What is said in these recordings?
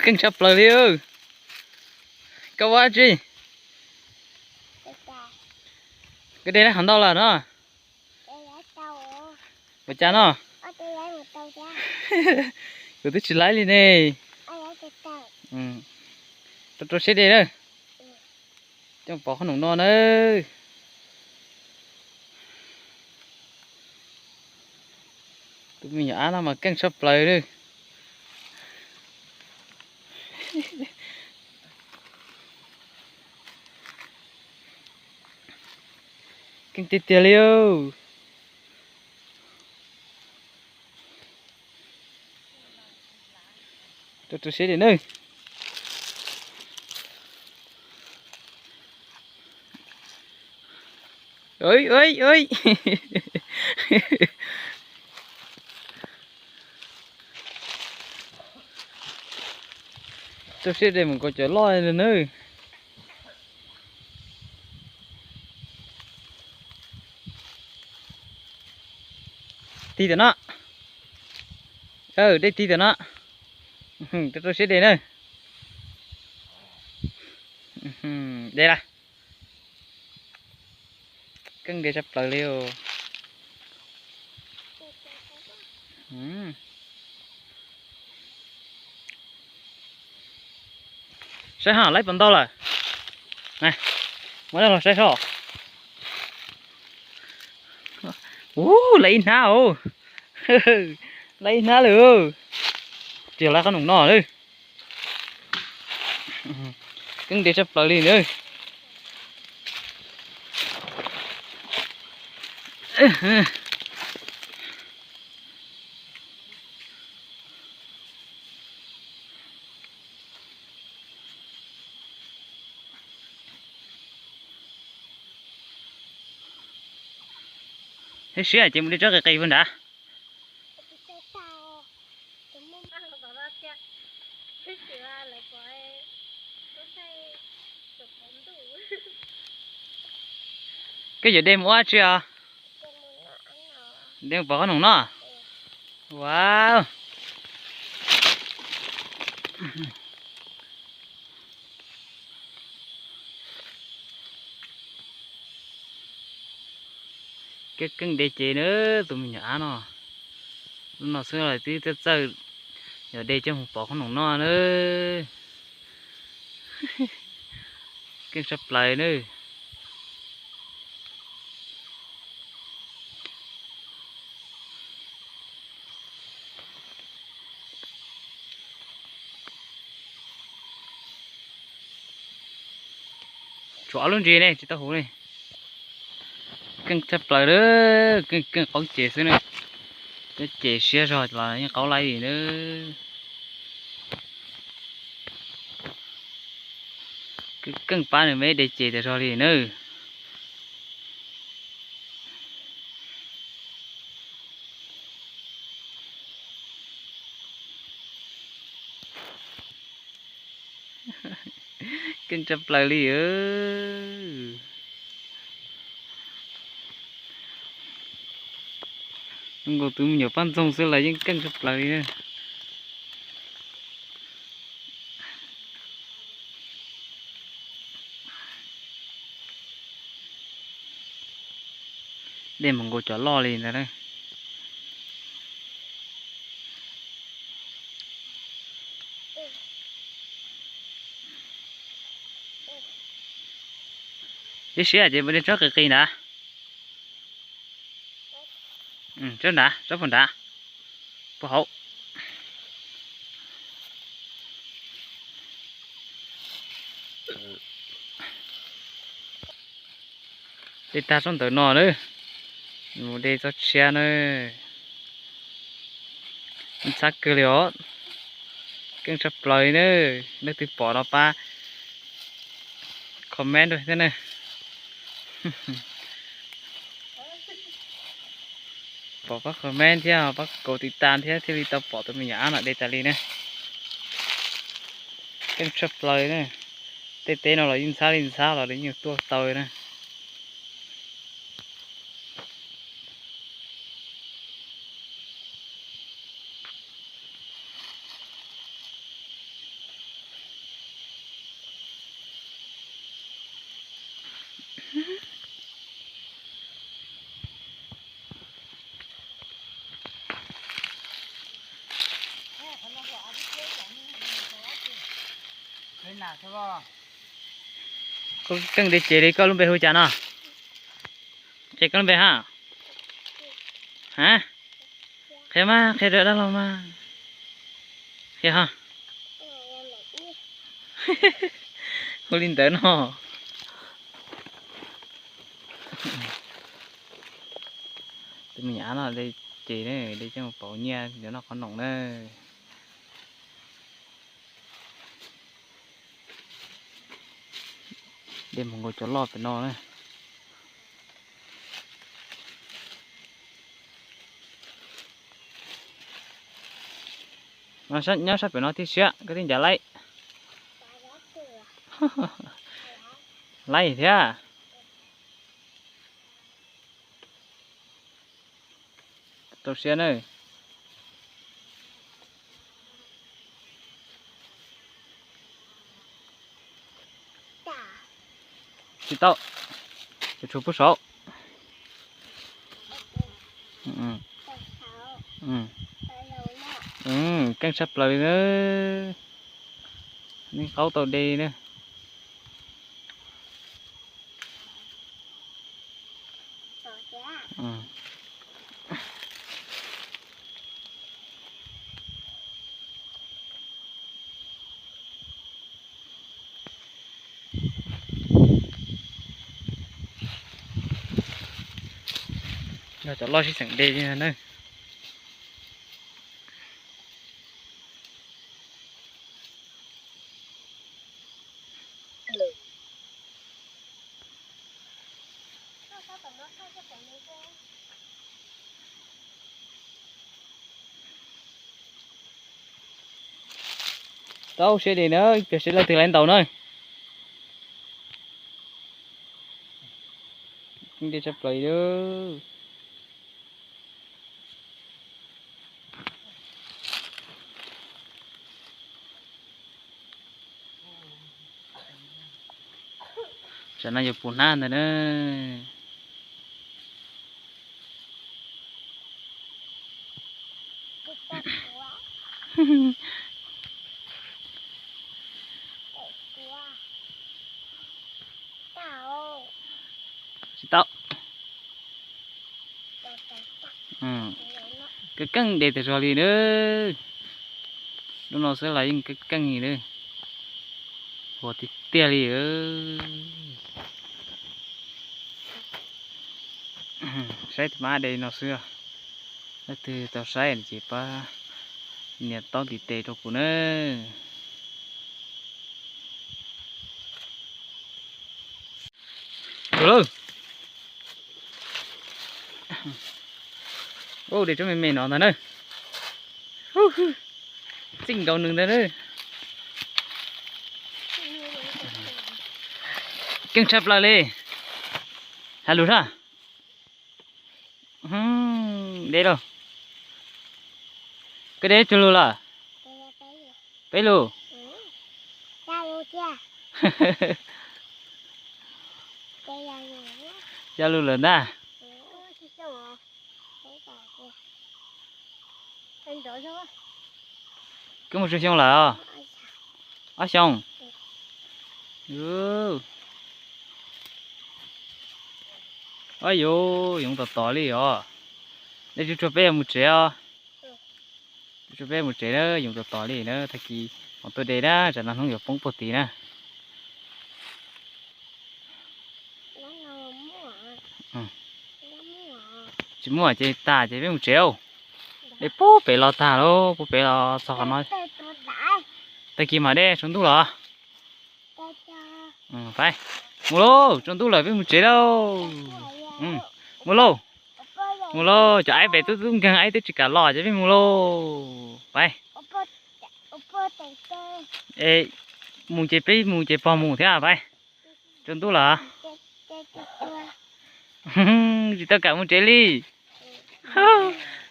Keej tshaj plaws li. Koj ua dab tsi? Koj de lawm qhov ntau lawm no? Ua cas no? Kuv twb tsis laib li ne. Rau rau siab de na. Coj pov qhob noom no na. Tus me nyuam ab no mas keej tshaj plaws li. Keej tiag tiag li. Rau rau siab de na. Rau siab de mus nkaus cov loj li na. Tig tam no. Dej tig tam no. Rau rau siab de na. De lawm. Keej de tshaj plaws li os. Saib ho laib puas ntau lawm. Muab los saib soj. Ub, laib ib hnab os. Laib ib hnab lawm. Tsis laib qhob noom no lawm. Keej de tshaj plaws li na. Thiab siab ces mus de tsob qis qis puag nrad. Koj yuav de mus ua tsi os? De mus pov qhob noom no. Wow. Keej keej de ces na, tus me nyuam ab no. Lub no xwb los twb txawj txawj, yog de coj mus pov qhob noom no na. Keej tshaj plaws na. Tshuav ob lub ntsis ne, tsis tau huv ne. Keej tshaj plaws lawm, keej keej qaub ces xwb na. Cov ces siab zog los yeej qaub laib li na. Keej keej pab nws me de ces tas zog li na. Keej tshaj plaws li. Nkaus tus me nyuam paj ntxoog xwb los yeej keej tshaj plaws li na. De mus nkaus cov loj li ntag na. Ib siab ces mus de tsob qis qis nrad. Tsob nrad, tsob puag nrad, puag hauv. De tag tsob ntawm no na, mus de tsob tshiab na. Ntxhab kawg li os. Keej tshaj plaws li na. Leej twg pom no pab comment thiab na. Pom pab comment thiab pab kaus tiv tas thiab thiaj li tau pom tus me nyuam ab no de tas li na. Keej tshaj plaws na. Tej teb no los yeej ntxhab li ntxhab los yeej tuaj tau na. Koj keej de ces li, koj lub npe hu cas no? Ces koj lub npe ha? Ha? Qhia mas, qhia rau dab laug mas. Qhia ho. Hu li ntawd no. Tus me nyuam no de ces, de coj mus pauv nyiaj yuav noj qhob noom na. De mus nkaus cov loj pem no na. Nyob sab pem no thiaj siab, koj thiaj ncav laib. Laib thiab. Rau siab na. Tsis tau, tshuav pub saud. Keej tshaj plaws li na. Nej qaub tau de na. Yog cov loj sib xeem de li na. Tau siab li na, piav seb leej twg laib ntaus na. Keej tshaj plaws li. Tsam no yuav puv hnab ntawd na. Tsis tau. Keej keej de tag zog li na. Lub no xwb los yeej keej keej li na. Huas tiag tiag li. Saib tus mab de no xwb. Leej twg tau saib ces pab nias taub ntiv tes rau kuv na. Tus lawm. Ua de tsob me me no ntag na. Txij nkaus nws ntag na. Keej tshaj plaws li. Has lus sab. De lauj. Koj de tsawg lus lawm? Peb lus. Xya lus lawm ntag. Koj mus tsawg xyoo lawm? Ob xyoo. Ab yuv, yoov tom tom li os. Nej tsuag tsuag peb yuav mus tsev os. Tsuag tsuag peb mus tsev na, yoov tom tom li na, tag kis mam tuaj de na, tsam no hnub yuav poob puag tid na. Tsis muaj ces tas ces peb mus tsev lauj. De puag pem los tag lauj, puag pem los txog qhov no. Tag kis mam de, tsaus ntuj los. Faib, mus lauj, tsaus ntuj lawm peb mus tsev lauj. Mus lauj, mus lauj, cov aib pem tub tub nkeeg aib twb tsis kam los ces peb mus lauj. Faib, mus ces peb mus ces pog mus thiab faib. Tsaus ntuj lawm. Tsis tau kam mus tsev li.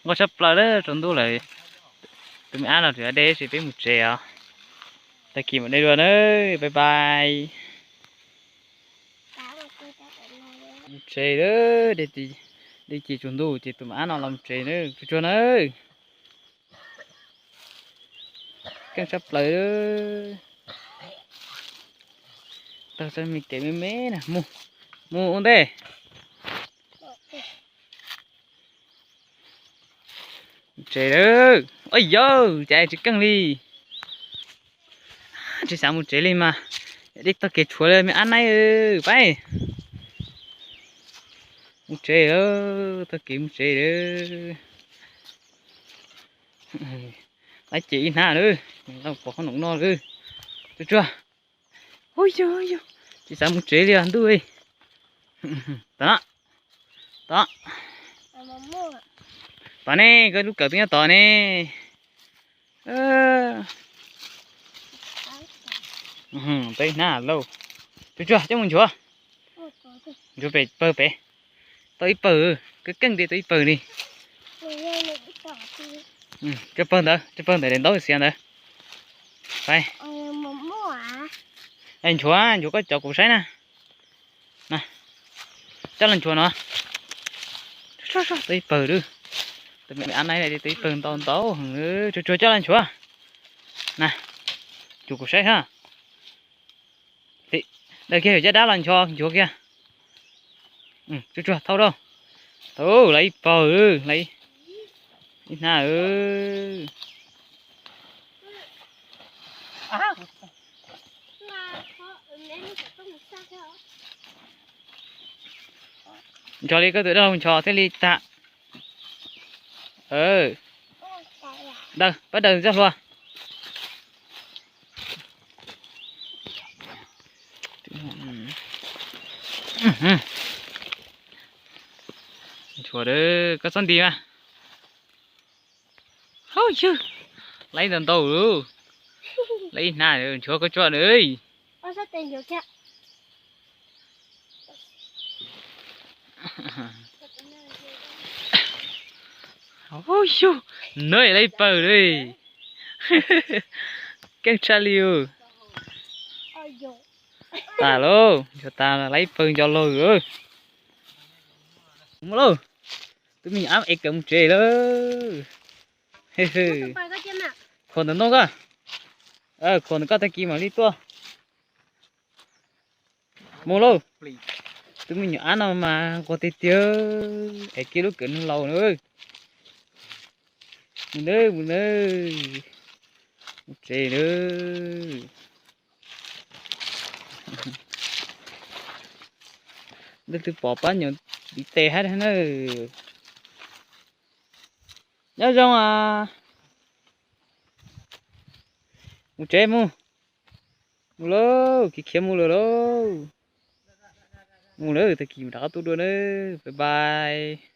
Nqos tshaj plaws lawm, tsaus ntuj lawm. Tus me ab no tseem de tsis, peb mus tsev os. Tag kis mam de dua na, bye bye. Mus tsev lawm, de ces tsaus ntuj ces tus me ab no los mus tsev na, tsuag tsuag na. Keej tshaj plaws. Taug txoj me kev me me na mus, mus ua ntej. Mus tsev lawm. Ua yau, cas tsis keej li. Tsis xav mus tsev li mas. Dej tog kev tshuav li me ab naib. Pab mus tsev, tog kev mus tsev lawm. Laib ces ib hnab lawm, pom qhob noom no lawm. Tsuag tsuag. Hu yug yug, tsis xav mus tsev li os ntuj. Tom, tom, tom ne, koj lub kawm twb nyob tom ne. Tau ib hnab lauj. Tsuag tsuag coj mus nchuav. Nchuav pem pawg pem. Tau ib pawg, keej keej tias tau ib pawg li. Coj pawg ntawd, coj pawg ntawd daim ntaub xiav ntawd. Nchuav, nchuav koj cov kuv saib na. Coj los nchuav no. Tau ib pawg lawm. Tus me ab naib tau ib pawg ntau ntau heev. Tsuag tsuag coj los nchuav. Na, nchuav kuv saib ha. Daws kiag caj dab los nchuav, nchuav kiag. Tsuag tsuag thauj rau. Tau, lawv ib pawg, lawv ib hnab. Nchuav li koj tus dab laug nchuav thiaj li tag. Daws, pab daws txoj hlua. Nchuav, koj txhob nti mas. Hauj yug, laib ntau ntau lawm. Laib ib hnab nchuav koj tsuag na. Hauj yug, nws laib pawg li. Keej tshaj li. Tas lauj, nchuav tas laib pawg nco laug. Mus lauj, tus me nyuam ab es kawm mus tsev lawm. Khuam ntawm ntoo koj, khuam ntawm koj tag kis mam li tuaj. Mus lauj, tus me nyuam ab no mas nquag tiag tiag, es kiag lub kawm nug laus na. Mus nawb, mus nawb, mus tsev nawb. Leej twg pom pab nyuam tiv tes hab na. Nyob zoo as. Mus tsev mus. Mus lauj, khiav khiav mus lawm lauj. Mus lawm, tag kis mam rov qab tuaj dua nawb, bye bye.